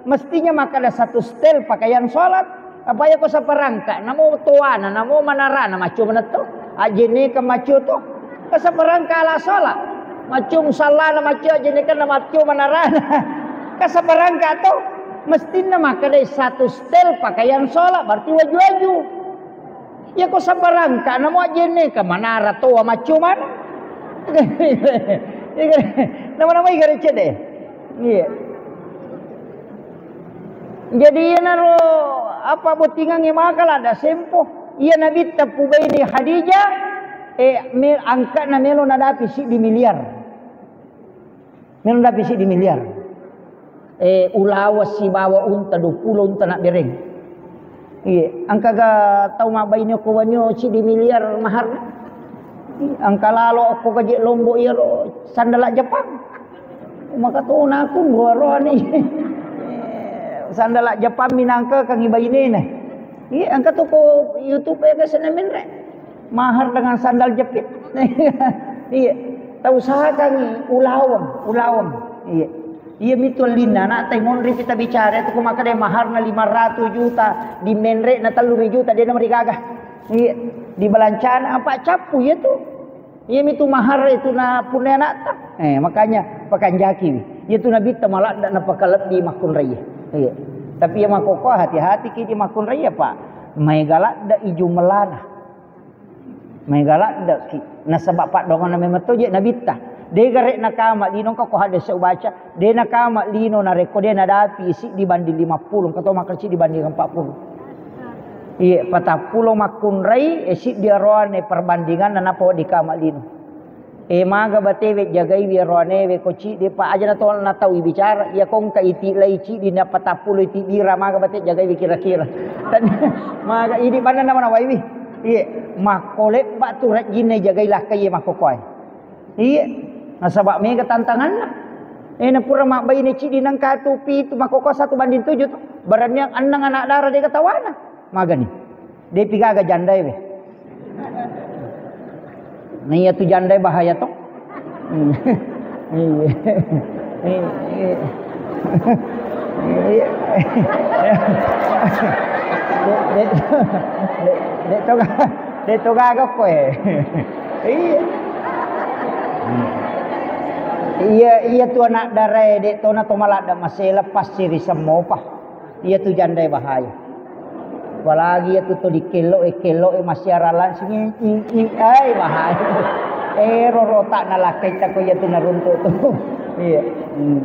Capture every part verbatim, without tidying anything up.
Mestinya makkeda satu stel pakaian sholat. Apa ya ko saparangka, namo toana, namo manarana, maccio manetto. Ajenne ke maccio to. Ke saparangka ala sholat. Maccio musallana, maccio ajenne ke, maccio manarana. Ke saparangka to. Mestinya makkeda satu stel pakaian sholat, berarti waju-waju. Iya ko sabarangka namo ajenne ka manara toa maccu mana. Nama-nama igare cede. Iya. Jadi iyanaro apa bottingangnge maka lada sempo. Iya Nabitta pubaini Khadijah, eh, me-, angka'na melo nadapi siddi miliar. Melo nadapi siddi miliar. Eh, ulawa sibawa unta, dua puluh unta nabbereng. Iya, engkaga tau mabbaine ko wanio siddi miliar maharna? Iya, engka lalo ko gaje Lombok iyaro sandala Jepang. Maka to nakun roa-roa ni. Sandala Jepang minangka kangi bainena. Iya, engka to ko YouTube ya biasa menre. Mahar dengan sandal jepit. Iya. Tau usahakan ulaweng, ulaweng. Iya. Iya mitu ellinna anak tai monri kita bicara itu ko makkeda maharna lima ratus juta, di menre na tellu ri juta, dia nomor gaga. Iya. Di balancana apa cappu ya tu. Iya mitu mahar itu na punya anak ta. Eh, makanya pakanjaki. Iya tu Nabitta maladda na pakalebbi makkunrai. Iya. Tapi ya makoko hati-hati ki di makkunrai apa. Mai galadda iju melana. Maega laddeki. Nasaba paddoanganna memang to je Nabitta. De gare nakama lino engka ko hadis ubaca, de nakama lino narekko de nadapi siddi banding lima puluh, engka to makkeda siddi banding empat puluh. Iye, patappulo makkunrai, e, siddi aroane perbandinganna nappa wedding kama lino. E, maga batewe jagaiwi aroanewe ko ciddi pa aja na to na tau bicara, iya ko engka iti lai ciddi na patappulo iti bira, maga bate jagaiwi kira-kira. Tadi maga idi manna nama nawaiwi. Iye, makko lebba tu rajinna jagai lakkai iye makkokkoe. Iye, nasaba mega tantanganna. Eh, na pura mabbaine ciddi nangka tu pitu makkokkoe satu banding tujuh tu. Baraniang enneng anak dara de ketawana. Magani. Depi gaga jandae we. Nah, iya tu jandae bahaya to. Iya. Iya. Iya. Dek, dek, dek, dek to ga-, dek to gaga koe. Iya. Iya, iya tu anak darae, dek to na to maladda masela pasti ri semmopa. Iya tu jandae bahaya. Apalagi iya tu to dikelloe, kelloe masiara langsung, i, i, i, ai bahaya. Eh, rorota na lakkai tako iya tu naruntuk tu. Iya. Hmm.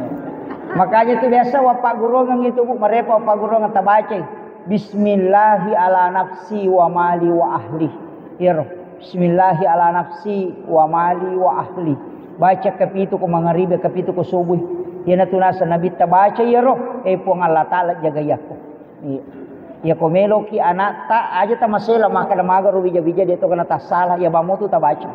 Makanya tu biasa wa pagguruang itu, Bu, marepa wa pagguruang tabacai. Bismillahi ala nafsi wa mali wa ahli. Iyaro. Bismillahi ala nafsi wa mali wa ahli. Baca kapitu ko mangaribi, kapitu ko subuh. Iyana tu nasa Nabitta baca iyaro, eh, Puang Allah Ta'ala jagai aku. Iya. Iya ko meloki anatta, aja tamasela makkeda maga ro bija-bija de to kana tassala, iya bamo tu tabaca.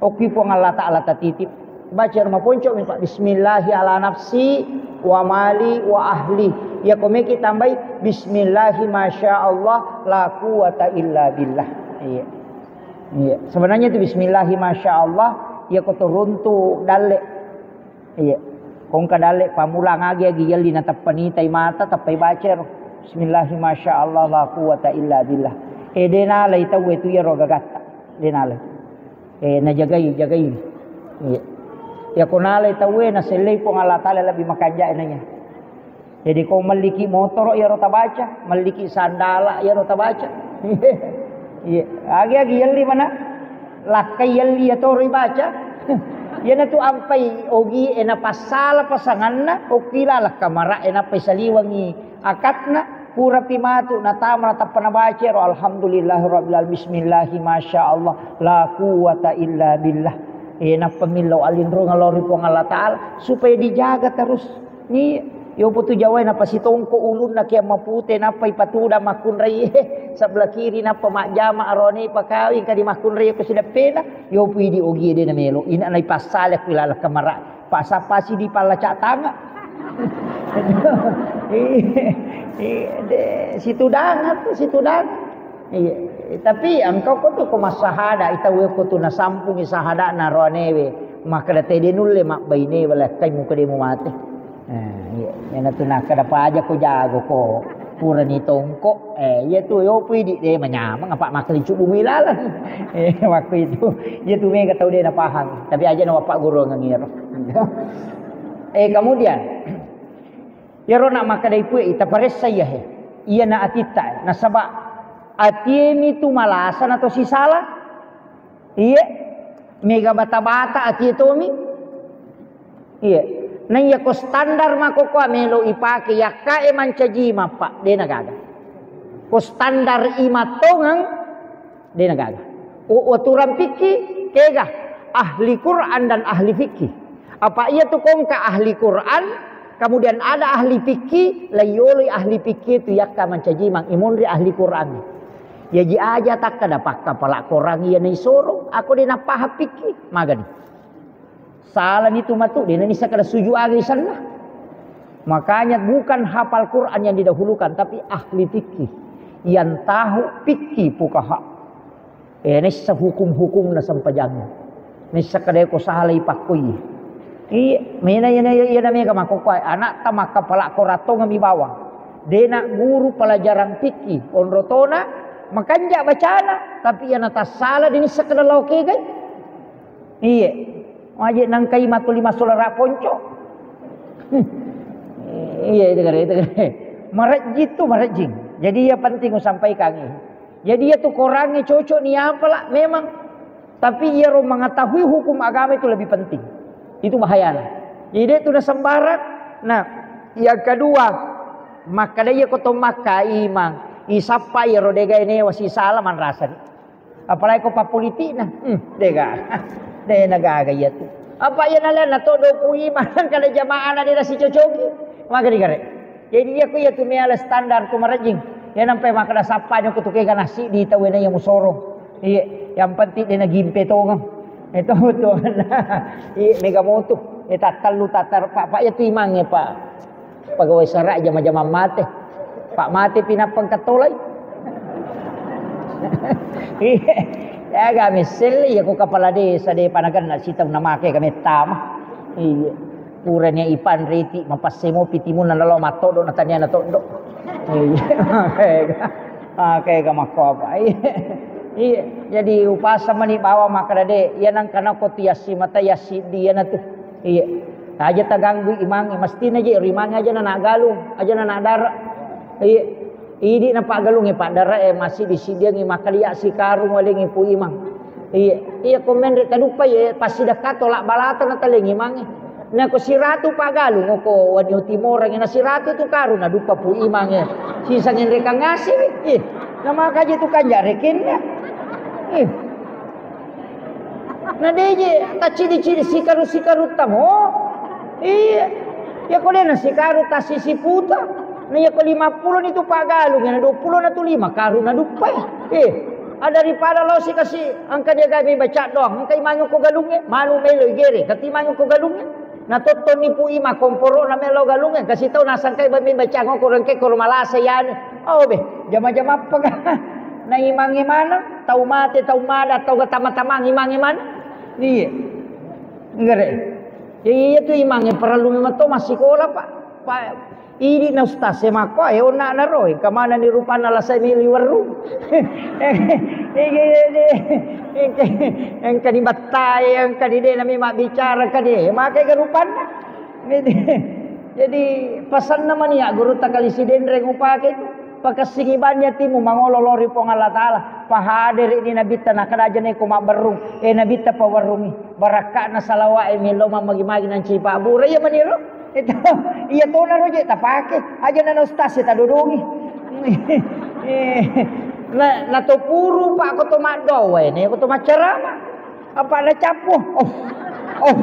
Okki Puang Allah Ta'ala tatitip. Baca ro maponco mi, Pak. Bismillahi ala nafsi wa mali wa ahli. Iya ko meki tambai bismillahi masya Allah la quwata illa billah. Iya. Iya, sebenarnya itu bismillahi masya Allah, iya ko turuntu dalle. Iya. Ko engka dalle pamulang agi-agi yelli na tappa nitai mata, tappai baca ro. Bismillahi masya Allah la quwata illa billah. Eh, de nalai tauwe tu iyaro gagatta. De nalai. Eh, najagai, jagai. Iya. Iya ko nalai tauwe nasellei Puang Allah Ta'ala lebih makanjak nanya. Jadi ko melliki motoro iyaro tabaca, melliki sandala iyaro tabaca. Iya, agi-agi yelli mana? Lakkai yelli iyatoro ibaca. Iyanatu ampai ogi e napassala pasanganna, okki laleng kamara e nappai saliwengi akatna, purapi matu natama natappa nabaca ro alhamdulillahirabbil alamin, bismillahi masya Allah, la quwwata illa billah. E nappa millau alinrungang lao ri Puang Allah Ta'ala supaya dijaga terus. Ni, yopo tu Jawae napasitongko ulunna kiamma pute, nappa ipatudang makkunrai, eh, sebelah kiri, nappa majjama arone pakawing kadi makkunrai ko sideppena, yopo idi ogie de namelo, ina naipassale ku laleng kamara, pasapasi di pallacak tanga. Eh, eh, de, situdangan tu, situdangan. Iya, tapi engka ko tu ko massahada, itawe ko tu nasampungi sahadana roanewe, makkeda tede nulle mabbaine wala kai muka de mumate. Eh, iya. Iyana tu nakkeda paja ko jago ko purani tongko. Eh, iya tu yo pui di de manyameng apa makkelincu bumi laleng. Eh, waktu itu iya tu mega tau de napahang. Tapi aja na bapak guru ngiro. Eh, kemudian iyaro na makkedai pue ita paressa iya he. Iyana atitta nasaba atiemi tu malasa na to sisala. Iye, mega bata-bata atie tomi. Iye, na iya ko standar mako kua melo ipake yakkae mancaji mappa, de na gaga. Ko standar imattongeng, de na gaga. U-, uturang pikki, kega ahli Quran dan ahli fikih. Apa iya tu kongka ahli Quran, kemudian ada ahli fikih, laiyoloi ahli fikih tu yakka mancaji mang imonri ahli Quran. Yaji aja takkada pakkapala Quran iya naisoro, ako de napahang pikki, magani. Salani tu matu, de nanissa kada suju aga isenna. Makanya bukan hafal Quran yang didahulukan, tapi ahli fikih. Yang tahu fikih fuqaha. Eh, naissa hukum-hukumna sempajang. Naissa kada ko salai pakkoi. Iya, mena iyana, iyana mega makkokkoe, anakta makkapala Quran tongeng mi bawang. De na guru pelajaran fikih, onro tona, makanja bacana, tapi iyana tassala de nissa kada lao kegai. Iya. Waje nangkai matu lima solara ponco. Iya, itu kare, itu kare. Marejjing tu, marejjing. Jadi iya penting usampaikan ini. Jadi iya tu Qurannya cocok ni apalah memang. Tapi iyaro mengetahui hukum agama itu lebih penting. Itu bahayana. Jadi itu na sembarang. Nah, yang kedua, makkada iya ko to makka imang, isappa iyaro degae newa sisala manrasani. Apalagi ko pappolitikna, hmm, dega. De na gaga iya tu. Apa iya nalena to dopu imang kada jamaah na de nasicocoki. Magari gare. Jadi iya ko iya tu meala standar tu marejjing. Iya nampai makkada sappa nyoko tu kega nasi di tau na iya musoro. Iya, yang penting de na gimpe tongeng. Itu tu. Iya, mega motu. Eh, tattallu, tattar, Pak, Pak, iya tu imangnge, Pak. Pegawai sara jama-jama mate. Pak mate pinappa engkattolai. Iya. Ya, kami sele ya ko kepala desa de panagan na sitau namake kami tama. Iya. Purani ipanriti mapasse mopi timunna nalo mattodo na tania na toddo. Iya. Makega. Makega makko apa. Iya. Iya. Jadi upasa mani bawa makkada de, iya nangka nako tu yassi mata yassi dia na tu. Iya. Aja taganggu imangnge, mestina je ri imangnge aja na nagalung, aja na nadara. Iya. Idi na pagalung e paddara e masih disidiangi makkalia sikarung walengi pu imang. Iya. Iya ko menre taduppa ye pasti dakka tolak balata na talengi imangnge. Na ko siratu pagalung ko wani timorang na siratu tu karung na duppa pu imangnge. Sisa ngenrekang ngasih. Ih. Na makaje tu kanja rekenna. Ih. Na deje taccidi-cidi sikaru-sikarutta mo. Iya. Ya ko dena sikaru tasisi puta. Na ya ko lima pulo ni tu pagalung, na dua pulo na tu lima karu na duppai. Eh, ada daripada lo sikasi engka dia gabe baca doang, engka imangi ko galungnge, manu melo igere, kati imangi ko galungnge. Na tottonni pu ima komporo na melo galungnge, kasi tau nasangkai bami baca ngoko rengke ko malasa yani. Oh be, jama-jama apa ga? Na imangi mana? Tau mate, tau mada, tau ga tama-tamang imangi mana? Iya. Nggere. Ya, iya tu imangnge parellu memang to massikola, Pak. Pak, idi na ustaz e makko, eh, onna na ro, engka mana ni rupanna lasai mili werru. Engka, engka, engka di battai, engka di de nami mabbicara, engka di, eh, makai ga rupanna. Jadi, pasanna mani ya guru takali sidenreng upake tu. Pakessingi bannya timu mangolo lori Puang Allah Ta'ala. Pahadere ni nabitta nakada aja neko mabberrung. Eh, nabitta pawerrungi. Barakka'na salawa'e melo mammagi-magi nanci pabbura. Iya maniro. Itu, iya tona roje tapake. Aja nana ustaz e tadodongi. Eh, na, na to puru pak ko to maddowe ne ko to maccarama. Apa na cappu? Oh. Oh.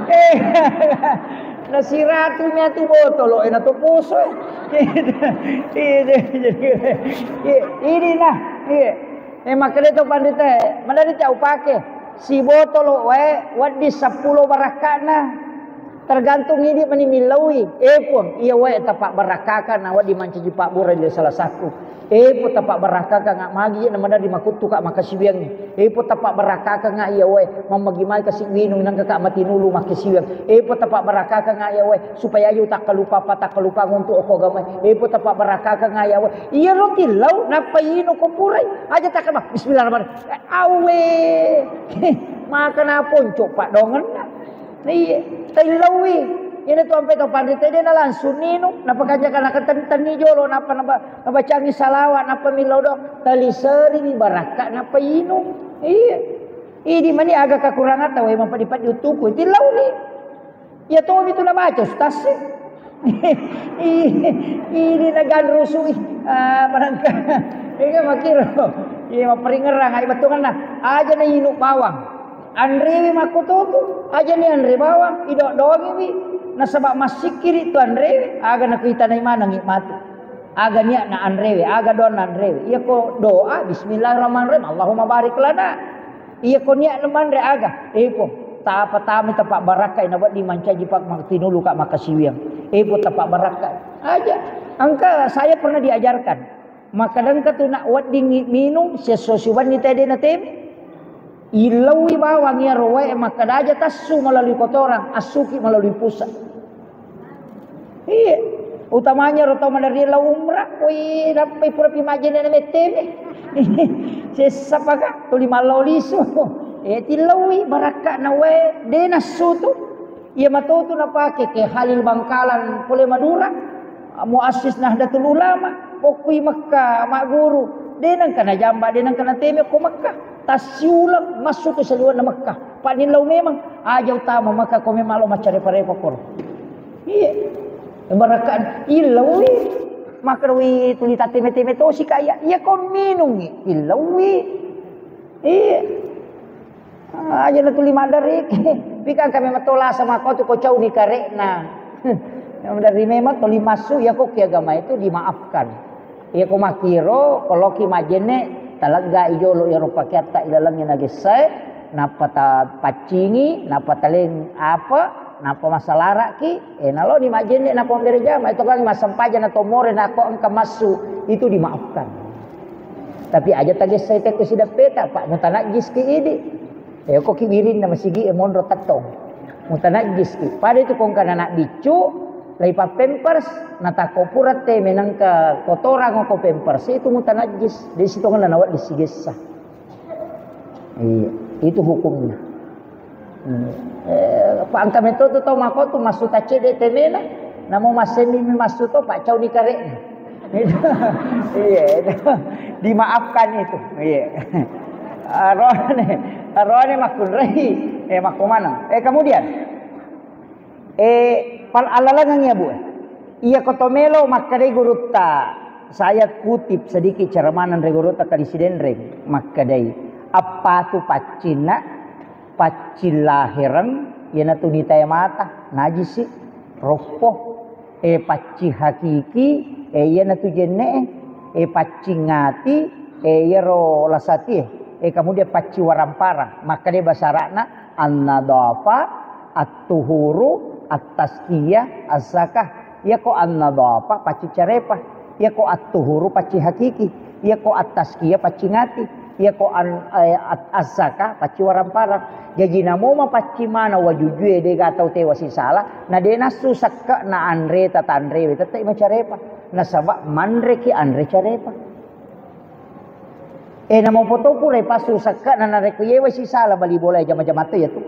Eh. Na siratu mi atu botolo e na to poso. Ini, ini, ini nah. Iya. Eh, makkeda to pandita, madari tau pake. Si botolo wae, wedding seppulo barakka'na. Tergantung idi mani millaui. Eh Puang, iya wae tapabbarakkakang na wedding mancaji pabbura ri salasakku. Eh Puang, tapabbarakkakang magi na maderri makuttuka makkasiwiangngi. Eh Puang, tapabbarakkakang iya wae mammagi mai kasi winung nangka ka matinulu makkasiwiang. Eh Puang, tapabbarakkakang iya wae supaya aja takkalupa apa takkalupa untuk okko agama. Eh Puang, tapabbarakkakang iya wae. Iya ro tillau nappa ino ko purai. Aja takkama bismillahirrahmanirrahim. Awe. Maka na ponco padongenna. Iya, taillaui. Iyana tu ampe to panrita de na langsung ninu, napakanja kana ketentenni jolo, napa naba-, nabacangi salawa, napa millau do, taliseri mi barakka, napa inu. Iya. Idi mani aga kakurangata, wae mapadi-padi utuku, tillauni. Iya tomi tu nabaca ustaz. Ini naganrusui. Ah, barangka. Iya makiro. Iya maperingerang, ai betunganna. Aja na inu bawang. Anrewe makkututu, ajani anre bawang, idodongiwi, nasaba massikkiri tu anrewe, aga nakuitanai manengngi matu. Aga niatna anrewe, aga doanna anrewe. Iyako doa, bismillahirrahmanirrahim, Allahumma barik lana. Iyako niatna manre aga, epo, tapa tami tapa barakka, ina wedding mancaji pak tinulu ka makasiwiang. Epo tapa barakka. Aja, engka saya pernah diajarkan. Makkadangka tu nak weddingngi minung siesso siwenni tede na temi. Illaui bawang iyaro wae makkada aja tassu melalui kotoran, assuki melalui pusat. Iya. Utamanya ro tau maderri lao umrah, woi, nappai pura pi majjene na mettemi. Sessa paka tuli mallao lisu. Eh, tillaui barakka na wae de nassu tu. Iya matotu napake ke Halil Bangkalan pole Madura, muassis Nahdlatul Ulama, ko kui Mekka magguru, de nengka najamba, de nengka nateme ko Mekka. Tassiuleng massu tu saliwenna Mekka. Panillau memang aja utama Mekka ko memang lo maccarepa-repa koro. Iya. Barakka illaui. Makrowi tuli tateme-teme tosi kaya. Iya ko minungi illaui. Iya. Ah, aja na tuli maddariki. Pikang kami matolasa mako tu ko cauni karekna. Yang dari memang tuli masuk ya kok agama itu dimaafkan. Ya ko makiro, ko loki majene, talegga ijolo ya rupa kiatta ilalengi nagessae, napa ta paccingi, napa taleng apa, napa masalaraki, eh naloni majene napa bere jama, itu kan massempajang na tomore nako engka massu, itu dimaafkan. Tapi aja tagessai tekko sidappeta, Pak, mutanajjis ki idi. Eh, ko ki wirinna masigi e monro tettong. Mutanajjis ki. Pada itu kongkana anak biccu, lai pappempers, natakko pura te menangka kotorang ko pampers, itu mutanajjis. Di situ ngena nawa disigessa. Iya, itu hukumnya. Hmm. Eh, pa engka metto tu tau mako tu massu tacede temena, namo massemi mi massu to, pak cauni karekna. Itu. Iya, itu. Dimaafkan itu. Iya. Arone, arone makkunrai. Eh, makko maneng. Eh, kemudian, eh, pal-, alalengeng ya, Bu. Iya ko to melo makkedai gurutta. Saya kutip sedikit ceramah nanre gurutta Kali Sidenreng makkedai, appatu paccinna, paccing lahereng, iyanatu nitae mata, najisi, roppo, e, paccing hakiki, e, iyanatu jenne'e, e, paccing ati, e, iyaro lasatie, e, kemudian paccing waramparang. Makkeda bahasa Arabna, an-nadhafa, at-tuhuru, at-tazkiyah, az-zakah. Iyako an-nadhafa, paccing carepa. Iyako at-tuhuru, paccing hakiki. Iyako at-tazkiyah, paccing ati. Iyako an-, eh, at-, az-zakah, paccing waramparang. Jaji namo mapaccing maneng wajujue, dega tau tewa sisala, na de nassu sekke'na anreta tanrewe, tette macarepa. Nasaba manreki anre carepa. Eh, namo poto pura ipassu sekke'na narekko yewa sisala bali bola jama-jama to ya tu.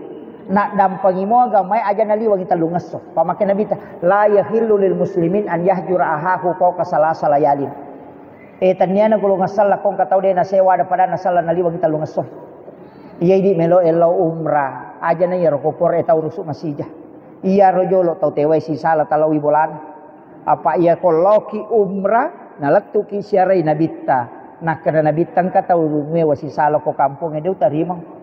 Naddampengi mo agamae aja naliwangi tellungesso. Pamake Nabitta, "La yahillu lil muslimin an yahjura ahahu fawqa salasa layalin." Eh, tenniana golongang selleng ko engka tau de nasewa ada padanna selleng naliwangi tellungesso. Iya idi melo ellau umrah, aja na iyaro ko pore tau rusuk masija. Iyaro jolo tau tewai sisala talaui bolana. Apa iya ko laoki umrah, nalettuki siarai Nabitta. Nakkeda Nabitta, engka tau mewa sisala ko kampongnge, de utarimang.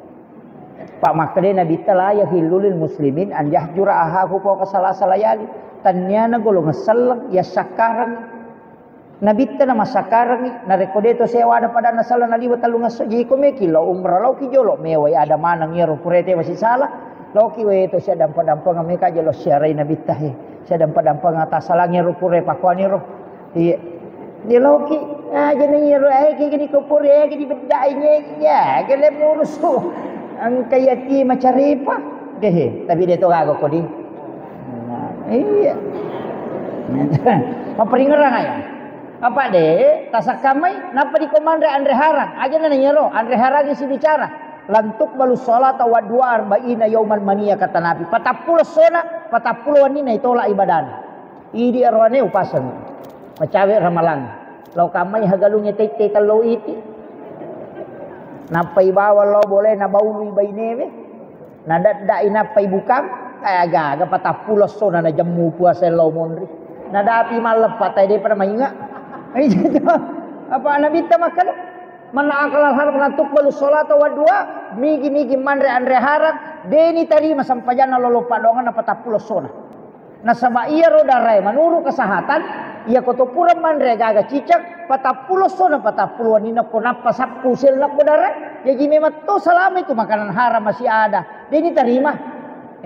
Pak, makkedai Nabitta, "La yahillu lil muslimin an yahjura ahahu fawqa salasa layali." Tenniana golongang selleng, iya sakkareng. Nabitta na massakkarengi, narekko de to sewa ada padanna sala naliwa tellungesso, jiko meki lao umrah, laoki jolo mewai ada maneng iyaro pura tewa sisala. Loki we to sia dampa-dampang me ka jelo siarai nabitta he. Sia dampa-dampang tasalangi ro pure pakuani ro. Iya. Dia loki. Ah, jadi ro ai ki gini ko pure ki di bedai nye. Ya, gele murusu. Engka yati macaripa. Dehe, tapi dia to gaga kodi. Nah, iya. Maperingerang aja. Apa de, tasakkamai, napa di komandre Andre Harang? Aja na nyero, Andre Harang isi bicara. Lantuk balu salata wa dua arba'ina yauman mania kata Nabi. Patappulo sona, patappulo wanina itolak ibadana. Idi arwane upaseng. Macawe ramalang. Lau kamai hagalunge tette tello iti. Nappai bawang lao boleh nabaului bainewe. Nadadda inappai bukang. Eh, aga-aga patappulo sona najemmu puasa lao monri. Nadapi malleppa tai de pada mainga. Apa nabitta makkada? Man akala haram la tuqbalu salata wa dua, nigi-nigi manre anre haram, deni tarima sempajanna lolo paddoanganna patappulo sona. Nasaba iyaro darae manuru kesehatan, iya ko to pura manre gaga cicak, patappulo sona patappulo wanina ko nappa sappu sel nakko darae, jaji memang to salama itu makanan haram masih ada, deni tarima.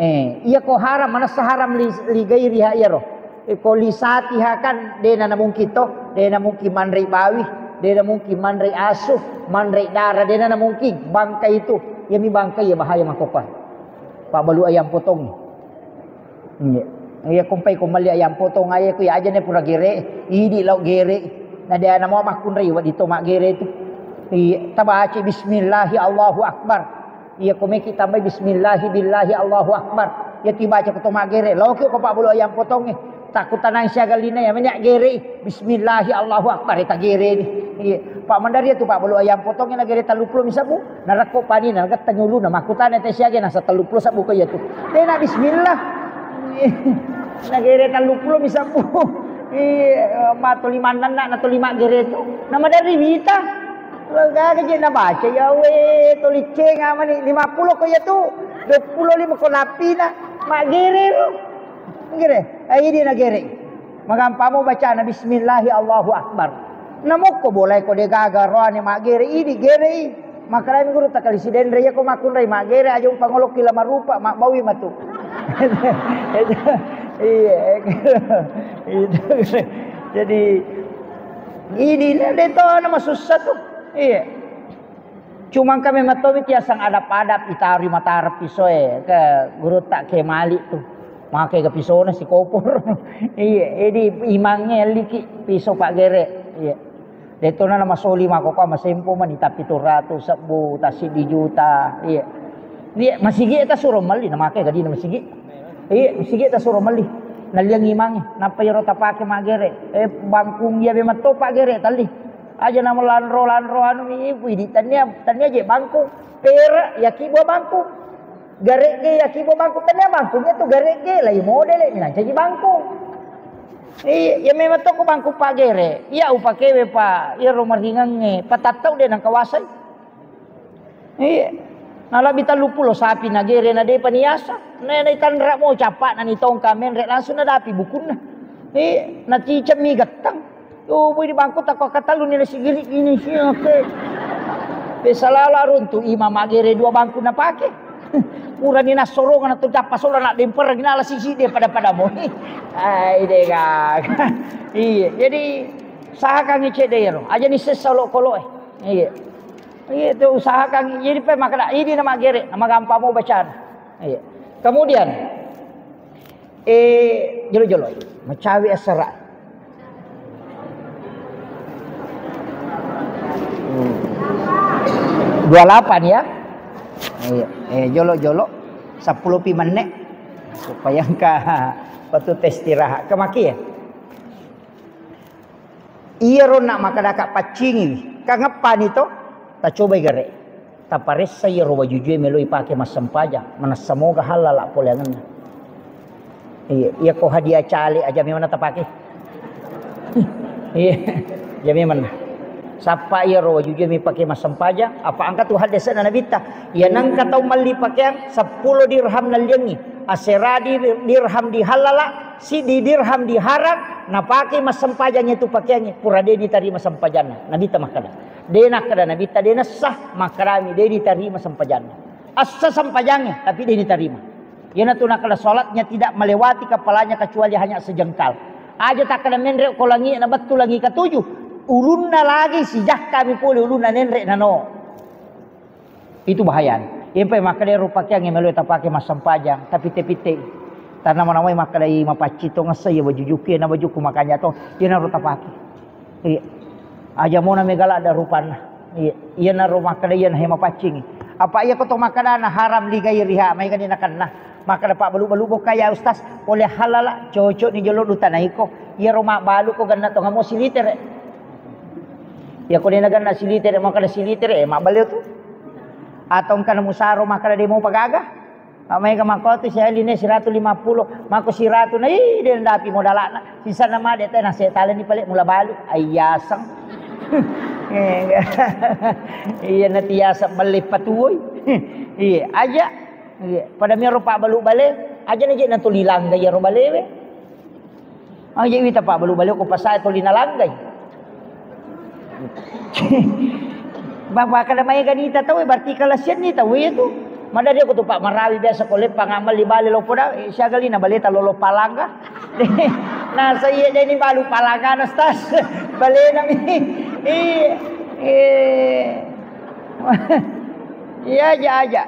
Eh, iya ko haram, manessa haram li, li gairiha iyaro. Eh, ko li satiha kan, dena na mungkin to, dena mungkin manrei bawi, dena mungkin manrei asu, manrei dara, dena na mungkin. Bangkai itu, iya mi bangkai iya bahaya makkokkoe. Pabbalu ayam potong. Iya. Iya, kompai ko melli ayam potong aja, ku iya aja ne pura gere, idi lao gere. Na dena mau makkunrei wadi to maggere itu. Iya, tabaci bismillahi Allahu Akbar. Iya, ko meki tambai bismillahi billahi Allahu Akbar. Iya, tibaca ko to maggere. Loki ko pabbalu ayam potongnge. Takku tanang siaga lina ya, menya gere. Bismillahi Allahu Akbar, eta gere ni. Iya. Pak mandari itu pabbalu ayam potongnge na gere tellu pulo mi sabbu. Narekko pani na getteng uluna makkutana te siaga nasa tellu pulo sabbu ko iya tu. Tena bismillah. Na gere tellu pulo mi sabbu. Iya, ma toli mannanna na toli maggere tu. Na madari wita. Lo gaga je nabaca, ya we, to licenga mani lima pulo ko iya tu, dua pulo lima ko napina, maggere ro. Gere, eh, idi na gere. Magampamo bacana bismillahi Allahu Akbar. Namokko bolai ko de gaga roane maggere, idi gere i. Makarami guru takali sidenre iya ko makkunrai maggere aja umpangoloki la marupa, mabbawi matu. Iya, itu. Jadi, idi na de to na masussa tu. Iya. Cuma engka memang tomi tiasang adap-adap itarui matara pisoe ke gurutta ke mali tu. Make ga pisona sikopor. Iya, jadi imangnge liki piso paggere. Iya. Detona na masoli mako pa masempo mani tapi tu ratu sebbu, tassiddi juta. Iya. Iya, masigi ta suro melli na make ga dina masigi. Iya, masigi ta suro melli. Nalliang imangnge, nappa iyaro tapake maggere. Eh, bangkung iya be matto paggere talli. Aja na melanro-lanro anu mi, widi, tania, tania je bangkung. Pera, yaki buah bangkung. Garegge, yaki buah bangkung. Tania bangkung itu garegge, lai modele, mi nancaji bangkung. Iya, iya memang toko bangkung paggere. Iya upakewe pa, iya romaringangnge, patattau de nangkawasai. Iya. Nalabbi tellu pulo sapi nagere na depa niasa. Na, na itanra mo cappa na nitongka menre langsung nadapi bukunna. Iya, nacicemmi gettang. Oh, bui di bangku takko katellu ni nasigiri ini sih, oke. Biasa lala runtu imam magere dua bangku napake. Purani nassorongeng tu cappa sola na demper gina la sisi de pada-pada mo. Ai de gaga. Iya, jadi usahakan cedde ro. Aja ni sessa lo koloe. Iya. Iya, itu usahakan. Jadi pe makkeda, idi na maggere, na magampang mo bacana. Iya. Kemudian, eh, jolo-jolo, macawi asara. Hmm. Dua lapan ya. Iya. Eh, jolo-jolo, sepuluh pi menit. Supaya engka waktu tes istirahat. Kemaki ya? Iyaro na makkadaka paccingiwi, kangeppani to? Tacobai gare. Taparessa iyaro wajujue meloi pake massempajang, manessa moga hallala poleangenna. Iya, iya ko hadiah cale aja memang tapake. Iya, aja memang. Sappa iyaro wajujue mi pake massempajang, apa engka tu hadesena nabitta. Iya nengka tau melli pakeang seppulo dirham nalliangi, asera di-, dirham dihallala, siddi dirham diharang, napake massempajang itu pakeangnge, pura de ditarima sempajanna. Nabitta makkada, de nakkada Nabitta, de nessa, makkarami, de ditarima sempajanna. Essa sempajangnge, tapi de ditarima. Iyanatu nakkeda sholatnya tidak melewati kepalanya kecuali hanya sejengkal. Aja takkeda menre ko langi na bettu langi katuju, ulunna lagi sijakka mi pole ulunna nenre nano. Itu bahaya. Iyampai makkeda ero pakeang yang melo tapake massempajang, tapi te pitte. Tanna manawai makkeda i mapaccing to ngessa iya baju juku na bajuku makanya to, iyanaro tapake. Iya. Aja mona mega ladda rupanna. Iya. Iyanaro makkeda iyana he mapaccingi. Apa iya ko to makkedana haram li gairiha, maega ni nakenna. Makkeda pabbalu-balu bokka ya Ustaz, pole halala, cocok ni jolo dutanaiko. Iyaro mabbalu ko genna to ngamo silitere. Iya ko dena genna silitere, makkeda silitere, eh, mabbalu tu. Atau engka na musaro makkeda demo pagaga. Maega makko tu sialine siratu lima puluh, makko siratu na, ih, de ndapi modalana. Sisana made te na setale ni pale mula balu. Aiyaseng. Iya na tiasa belle patuoi. Iya, aja. Iya, pada miro pabbalu bale, aja na je na tuli langga iyaro balewe. Aja wita pabbalu bale ko pasae tuli nalanggai. Bapa kada maega nita tau, berarti kalasian ni tau itu. Madari aku tu Pak Marawi biasa ko leppang amal di bale lopo da, eh, siaga lina baleta lolo palangga. Nah, saya jadi balu palangga na stas. Balena mi. Iya. Eh. Iya aja aja.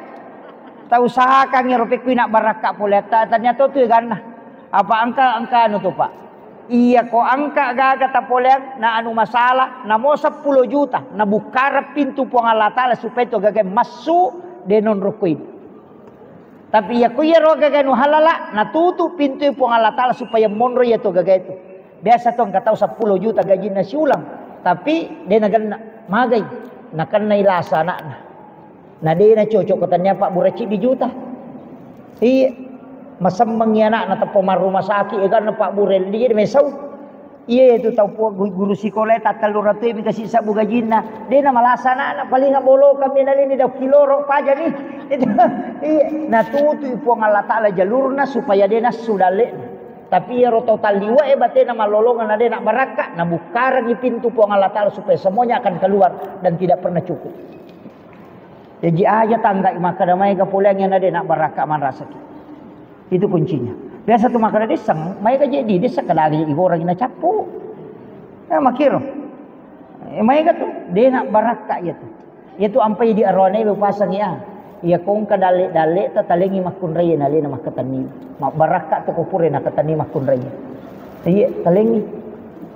Tau usahakan ero pekui na barakka pole ta-, tania to tu ganna. Apa engka, engka anu tu, Pak? Iya ko engka gaga tapoleang na anu masalah, namo seppulo juta, nabukkareng pintu Puang Allah Taala supaya to gaga massu de nonro kui. Tapi iya ko iyaro gaga nu halala, natutu pintu Puang Allah Taala supaya monro iya to gaga itu. Biasa to engka tau seppulo juta gajinna siulang, tapi de nagenna, magai, nakennai lasa anakna. Na de na cocok ko tania pabbura ciddi juta. Iya, masemmeng iya anakna teppa marruma sakit, eganna pabbura de mesau. Iya tu tau pu-, gu-, guru sikola tattellu ratu mi kasi sabbu gajinna. De na malasa anakna, paling bolokang mi nalini dau kiloro pajani. Itu, iya, natutu Puang Allah Taala jalurna supaya de nassu dalle'na. Tapi iyaro tau talliwa e batena mallolongan na de na barakka, nabukkarengi pintu Puang Allah Taala supaya semuanya akan keluar dan tidak pernah cukup. Jaji aja tanggai makkeda maega poleang iyana de na barakka manrasaki. Itu kuncinya. Biasa tu makkeda desseng, maega je di desseng kada aga je igoreng na cappu. Ya makkiro. Eh, maega tu de na barakka iya tu. Iya tu ampai di arone be pasang ya. Iya kongka dalle-dalle ta talengi makkunrai na lena makkatenni. Mabbarakka tu ko pura na katenni makkunrai. Iya, talengi.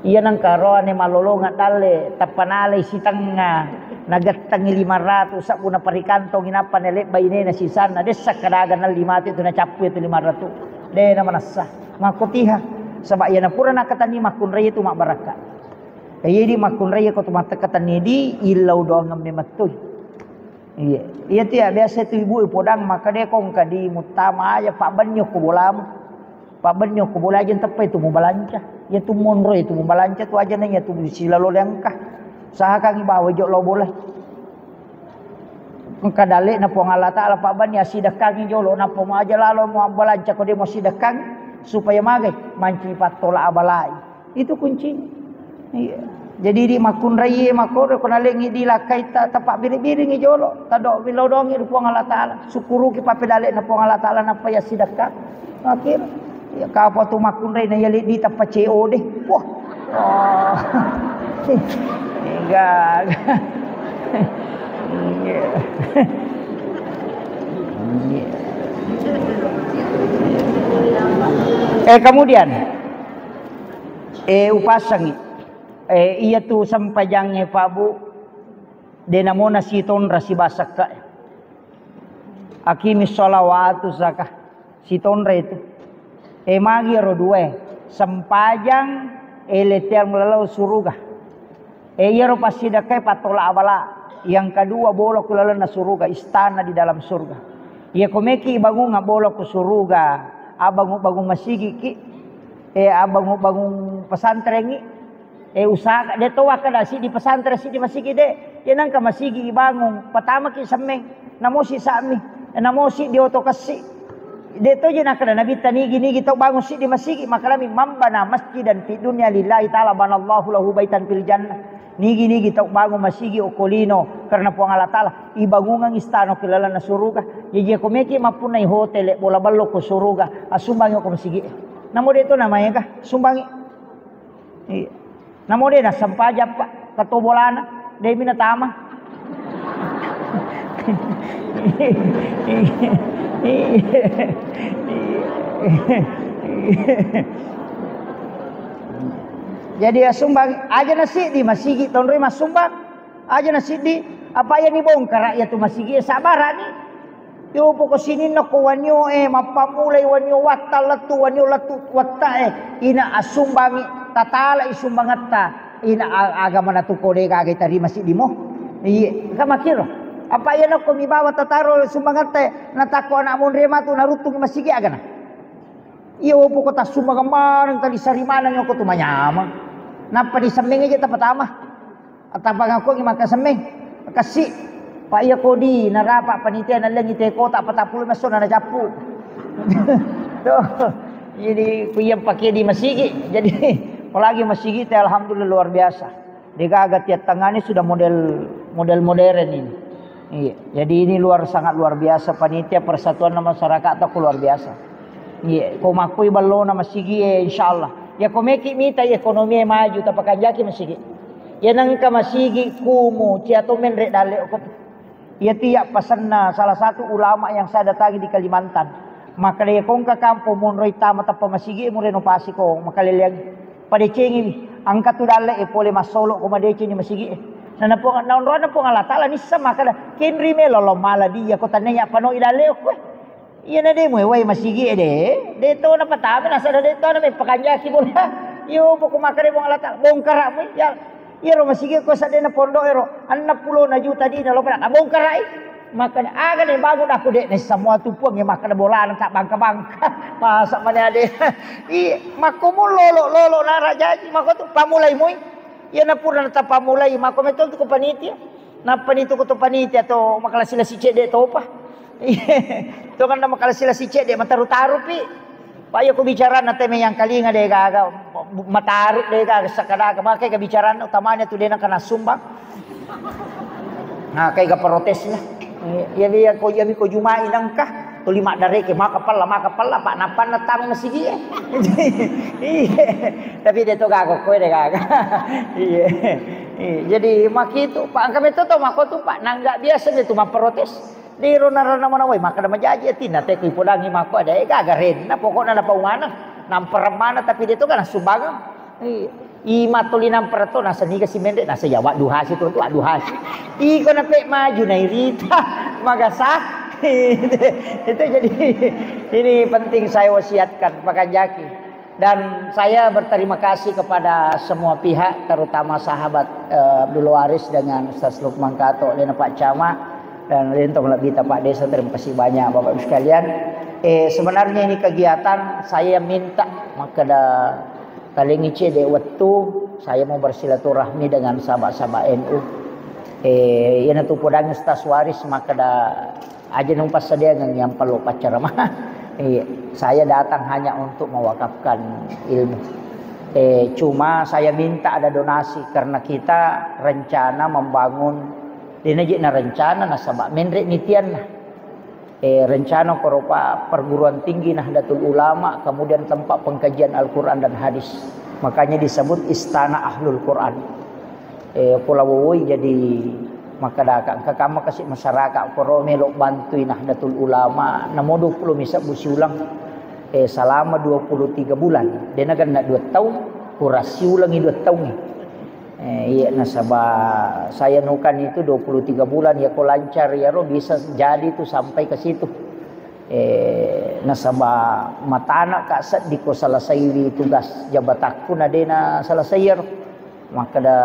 Iya nengka roane malolongeng dalle, tappa nalai sitengnga, nagettengi lima ratu, sabbu naparikantongi nappa nalebba inena sisanna, dessa kadaga nalli matu itu nacappu itu lima ratu. De na manessa. Makkotiha. Saba iya napura nakatenni makkunrai itu mabbarakka. Iya di makkunrai ko tu mattekkatenni di illau doangeng memettui. Iya. Iya tu ya biasa tu ibu podang makkeda ko engka di muttama aja pabbenni ko bolamu. Pabbenni ko bola aja teppai tu mubalanca. Iya tu monro itu mubalanca tu aja na iya tu silalo lengka. Sahakangi bawa jo lo bola. Engka dalle na Puang Allah Taala pabbenni asidekkangi jolo nappa mu aja lalo mu balanca ko de mu sidekkangi supaya magai manci pattola abalai. Itu kuncinya. Iya. Jadi di makkunrai makkoro ko nalengi di lakkai ta-, tapabbiri-biringi jolo, tado bilodongi ri Puang Allah Taala. Syukuruki papedale na Puang Allah Taala nappa ya sidekka. Akhir ya kapa tu makkunrai na yali di tappa C O D. Wah. Wah. Enggak. Iya. Eh, kemudian Eh, upasangi. Eh, iya tu sempajangnge, Pak, Bu. De namona sitonra sibasakka. Aqimis sholata wa atuz zakah. Sitonra itu. Eh, magi ero dua. Sempajang, eh, lettiang lalau suruga. Eh, iyaro passidekkae pattola abala. Yang kedua, bola ku lalenna suruga, istana di dalam surga. Iya ko meki bangunga bola ku suruga, abangung-bangung masigiki, eh, abangung-bangung pesantrengi, eh, usaha de to wakkeda siddi pesantren, siddi masigi de. Iya nangka masigi ibangung, patamaki semmeng, namosi sa'mi, namosi di oto kessi. De to je nakkeda Nabitta nigi-nigi tau bangung siddi masigi, makkedami, "Man bana masjidan fid dunya lillahi ta'ala banallahu lahu baitan fil jannah." Nigi-nigi tau bangung masigi okko lino karena Puang Allah Ta'ala, ibangungang istana ko lalenna suruga. Jaji ko meki mappunnai hotel, bola ballo ko suruga, asumbangi ko masigi. Namo de to namaega, sumbangi. Iya. Namo de nassempajang, Pak, kato bolana, de mi natama. Jadi ya sumbang, aja na siddi masigi tonroi massumbang, aja na siddi, apa iya ni bongkara iya tu masigi, sabarani. Yo poko sininna ko wanio e, mappammulai wanio watta lettu, wanio lettu watta e, ina assumbangi, tatala i sumbangetta, ina a-, agama natu ko de gaga tarima siddi mo. Iye, ka makiro. Apa iya nako mi bawa tataro sumbangetta e, natakko anak monre matu naruttungi masigi agana. Iya, opo ko tassumbang maneng, tadi sari maneng, oko tu manyameng. Nappa disemmeng aja tapatama. Atappa ngakuangi makkasemmeng. Kassi. Pak, iya kodi narapa panitia nallengi te kota patappulo messo na cappu. Tuh. Jadi ku iya pakai di masigi. Jadi apalagi masigi te alhamdulillah luar biasa. Degaga tiap tengah ini sudah model, model modern ini. Iya. Jadi ini luar, sangat luar biasa panitia persatuan masyarakat atau luar biasa. Iya, ko makkui ballona masigi e, insyaallah. Ya ko meki mita ekonomi e maju tapakanjaki masigi. Ya nengka masigi kumu cia to menre dalle ko. Iya tiap pasenna salah satu ulama yang saya datangi di Kalimantan. Maka dia kongka kampung monroi tama tappa masigi mu renovasi ko makaleleang. Padecengiwi, engka tu dalle e pole massolo ko madeceng di masigi e. Na, na Puang, na onronna Puang Allah Ta'ala nissa makkeda, kenri melo lo mala dia ko tannenya panoi dalle okko e. Iya na de muewai masigi e de, de to na patame nasada de to na me pakanjaki bola. Yo poko makkeda Puang Allah Ta'ala, bongkara mu ya. Iyaro masigi ko sadena pondok ero, enneng pulo na juta dina lo pada bongkarai. Makkeda, aga ne bangun aku de, ne semua tu Puang e makkeda bolana tak bangka-bangka. Masa mana ade. I, makko mu lolo, lolo nara jaji, makko tu pamulai mui. Iya na pura na tapamulai, makko meto tu ko panitia. Nappa ni tu ko tu panitia to, makalasi-lasi cedde topa. Iya, to kan na makalasi-lasi cedde, mataru-taru pi. Pak, iya ko bicarana teme yang kalinga de gaga, mataru de gaga, sakadaga, makai ke bicarana utamanya tu dena kena sumbang. Nah, kai ga protesnya. Iya, iya ko, iya ko Jumai nangka, tuli maddareke, maka pella, maka pella, Pak, nappanna tama masigi e. Iya, tapi de to gaga, koe de gaga. Iya. Iya, jadi makitu, Pak, angka meto to mako tu, Pak, nangga biasa de tu maprotes. Diro narana manawai, makkeda majaji atinna, te ku ipodangi makko ada, eh, gaga renna, pokokna napau maneng, nampereng maneng, tapi de to kan sumbangang. Iya. I matoli nampereng to, nasa niga si menre, nasa ya, waddu hasi tu, tu, waddu hasi. Iko nape maju na irita, magasa. Itu jadi, ini penting saya wasiatkan, pakanjaki. Dan saya berterima kasih kepada semua pihak, terutama sahabat, eh, Abdul Waris dengan Ustaz Lukman Kato, dan Pak Camat, dan Lintong Labita Pak Desa. Terima kasih banyak Bapak Ibu sekalian. Eh, sebenarnya ini kegiatan saya minta makkeda talengi cede waktu saya mau bersilaturahmi dengan sahabat-sahabat N U. Eh, iyanatu podangi Ustaz Waris makkeda aja nung passadiangengngi yang perlu paccarama. Iya, saya datang hanya untuk mewakafkan ilmu. Eh, cuma saya minta ada donasi karena kita rencana membangun, dena je na rencana nasaba menre nitianna. Eh, rencana koropa perguruan tinggi Nahdlatul Ulama, kemudian tempat pengkajian Al-Quran dan hadis. Makanya disebut Istana Ahlul Quran. Eh, pula wowoi jadi makkadaka, engka kamma kasi masyarakat koro melo bantui Nahdlatul Ulama, namo dua puluh mi sebbu siulang. Eh, selama dua puluh tiga bulan, dena genna dua tahun, kurang siulangi dua tahun. Eh, iya, nasaba saya nukan itu dua puluh tiga bulan, ya ko lancar ya ro bisa jadi itu sampai ke situ. Eh, nasaba matana ka seddi ko selesaiwi tugas jabatakku na dena selesai ya ro. Makkeda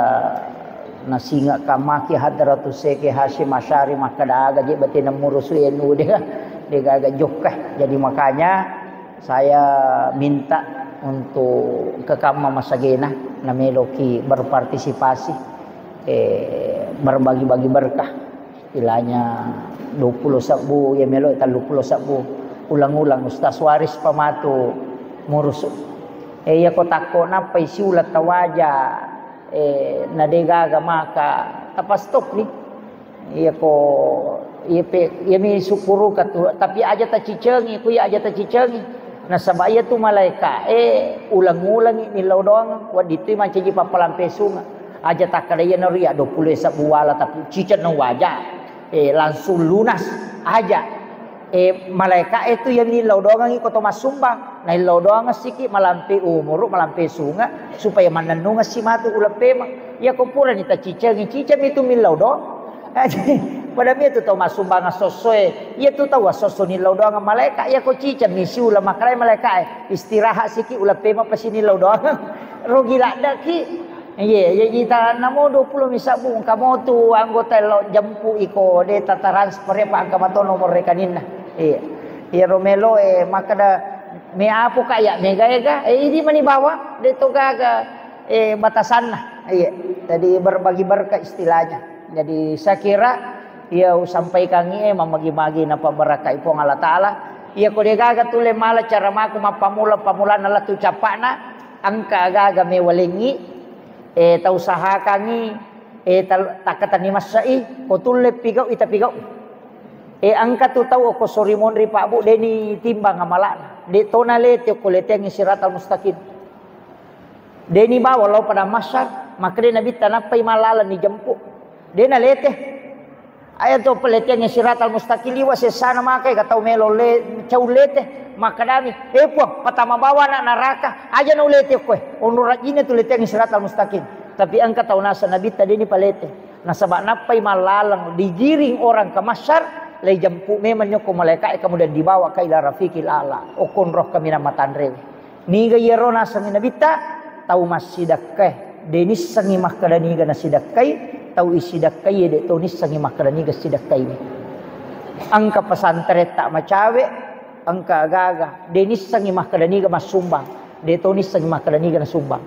nasinga kamaki Hadratus Syekh Hasyim Asy'ari makkeda aga je batena murusu N U de, de gaga jokka. Jadi makanya saya minta untuk kekamma masagena nameloki berpartisipasi, eh, berbagi-bagi berkah. Istilahnya dua puluh sebbu, ya melo tellu puluh sebbu. Ulang-ulang Ustaz Waris pamatu murusu. Eh, iya ko takko nappai siulang tawaja. Eh, na degaga maka tapastopni. Iya ko, iya pe, iya mi sukkuruka tu, tapi aja tacicengi, ku iya aja tacicengi. Nasaba iya tu malaeka, eh, ulang-ulangi millau doang, wadditu mancaji pappalampe sunga. Aja takkada iya nori ya dua puluh sabbu wala tapi ciceng na waja. Eh, langsung lunas aja. Eh, malaeka e tu iya millau doangi ko to massumbang. Na illau doang siki malampe umuru, malampe sunga, supaya mannennungeng si matu uleng pemeng. Iya ko purani tacicengi, ciceng mi tu millau doang. Pada mi tu tau massumbang sosso e. Iya tu tau sosso nillau doang malaeka. Iya ko ciceng mi siuleng makkada malaeka e. Istirahat siki uleng pemeng pasi nillau doang. Rugi laddeki. Iya, iya, ita namo dua puluh mi sabbu, engka mo tu anggota lo jempu iko, de ta transfer ya, pa engka mato nomor rekeninna. Iya. Iya, romelo, eh, makkada, me apo ka ya, mega ega, eh, idi mani bawa, de to gaga, eh, batasanna. Iya. Jadi berbagi berkah istilahnya. Jadi saya kira, iya, usampaikan, eh, mamagi-magi napa berkah Puang Allah Ta'ala. Iya, ko de gaga tule mala cara maku mappamula-pamulana latu capakna, engka gaga mewalengi, eh, tausahakangi, eh, tal-, takkatenni massa'i, ko tulle pigau'i, tapigau'i. Eh, engka tu tau okko sori monri, Pak Bu, deni timbang amala'na. De tona lete okko leteangngi siratal mustaqim. Deni bawa lao pada massar, makkeda Nabitta nappai mallalang ni jempu. Dena lete. Aya to peleteangnge siratal mustaqim liwa sessana makai ka tau melo le, cau lete. Makkedami, "Eh, Puang, patama bawa anak neraka, aja na ulete koe. Onro rajjinna tu leteangnge siratal mustaqim." Tapi engka tau naseng Nabitta deni palete. Nasaba nappai mallalang digiring orang ke mahsyar, lai jempu memang nyokko malaika e, kemudian dibawa ke ila rafiqil a'la. Okkonro kaminang matanre. Niga iyaro nasengngi Nabitta, tau massidakkae. De nissengngi makkeda niga nasidakkai, tau isidakkaie de to nissengngi makkeda niga sidakkaini. Engka pesantren tak macawe, engka gaga. De nissengngi makkeda niga massumbang, de to nissengngi makkeda niga nasumbang.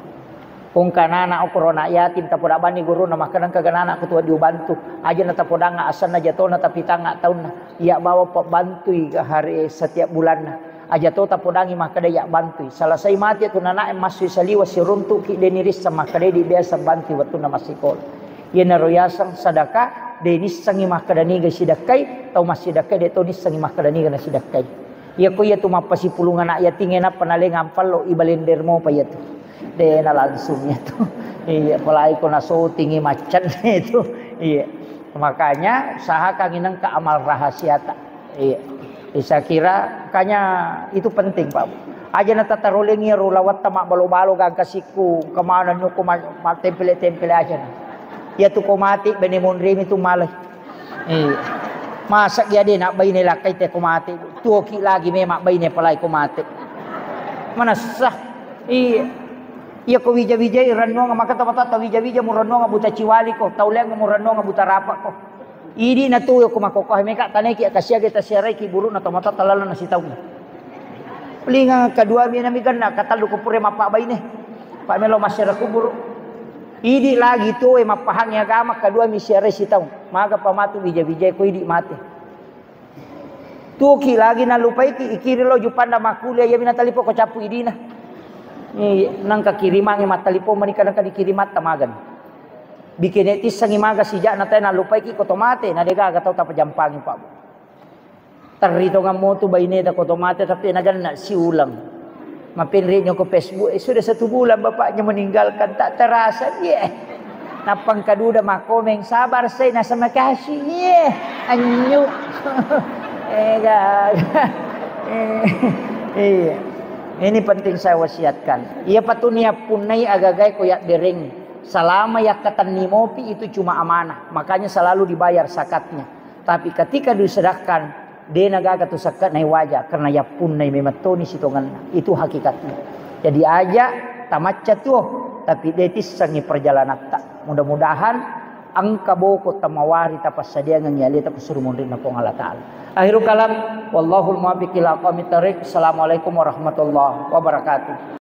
Engka anak-anak okoro anak yatim, tapoda bani guruna makkeda engka anak-anak kutua diubantu. Aja na tapodang asenna jatona tapi tanga taunna. Iya bawa pabantui hari setiap bulanna. Aja to tapodangi makkeda iya bantui. Salasai mate tu nanae massui saliwa siruntuki deni risseng makkeda di biasa bantui wettunna massikola. Iyanaro yaseng sadaka, de nissengngi makkeda niga sidakkai, tau massidakkai de to nissengngi makkeda niga nasidakkai. Iya ko iya tu mappasipulung anak yatingnge nappa nalengang pallo ibalender mopa iya tu. De na langsung iya tu. Iya, apalagi ko nasotingi maccanne tu. Iya. Makanya usahakan nengka amal rahasiata. Iya. Saya kira makanya itu penting, Pak. Aja na tatarolengi ro lawatta mabbalo-balo gangka sikku, kemana nyoko ma-, mattempele-tempele aja na. Iya tu ko mati bene monrimi tu malai. Iya. Masa dia de nak baine lakkai te ko mati. Tuoki lagi memang baine palai ko mati. Manessa. Iya. Iya ko wija-wijai rennuang maka tau matoatta wija-wija mu rennuang buta ciwali ko, tau leng mu rennuang buta rapa ko. Idi na tu ko makokoh meka taneki kasiage tasiarai ki burukna tau matoatta laleng nasitaung. Pelinga kedua mi nami ganna, katellu ko pure mappa baine. Pak melo masyarakat kubur. Idi lagi tuwe mappahangi agama, kedua mi siarai sitaung. Maga pamatu wija-wijai ko idi mate. Tuki lagi nalupaiki, ikiri lo jupanda makkuliah, iya mina talipo ko cappu idina. Iya, nangka kirimangi mattalipo menika nangka dikirimatta magani. Bikene tissengi maga sijak na tai nalupaiki ko to mate, na degaga tau tapajampangi, Pak. Terri tongang motu baineta ko to mate, tapi naganna siulang. Mapenre nyoko Facebook, eh, sudah satu bulan bapaknya meninggalkan, tak terasa dia. Nappa engka duda makkomeng, "Sabar, saya nasa makasih." Iya, anyu. Eh, gaga. Eh, iya. Ini penting saya wasiatkan. Iya patuni yappunnai agagae ko yabbereng. Selama yakkatenni mopi itu cuma amanah. Makanya selalu dibayar zakatnya. Tapi ketika disedekahkan, de nagaga tu sakka nai waja, karena yappunnai memettoni sitongenna. Itu hakikatnya. Jadi aja tamacca tuo, tapi de tissengi perjalanatta. Mudah-mudahan engka boko tamawari tapassadiangengi aleta kusuru monrinna Puang Allah Ta'ala. Akhirul kalam, wallahul muwaffiq ila aqwamit thariq. Assalamualaikum warahmatullahi wabarakatuh.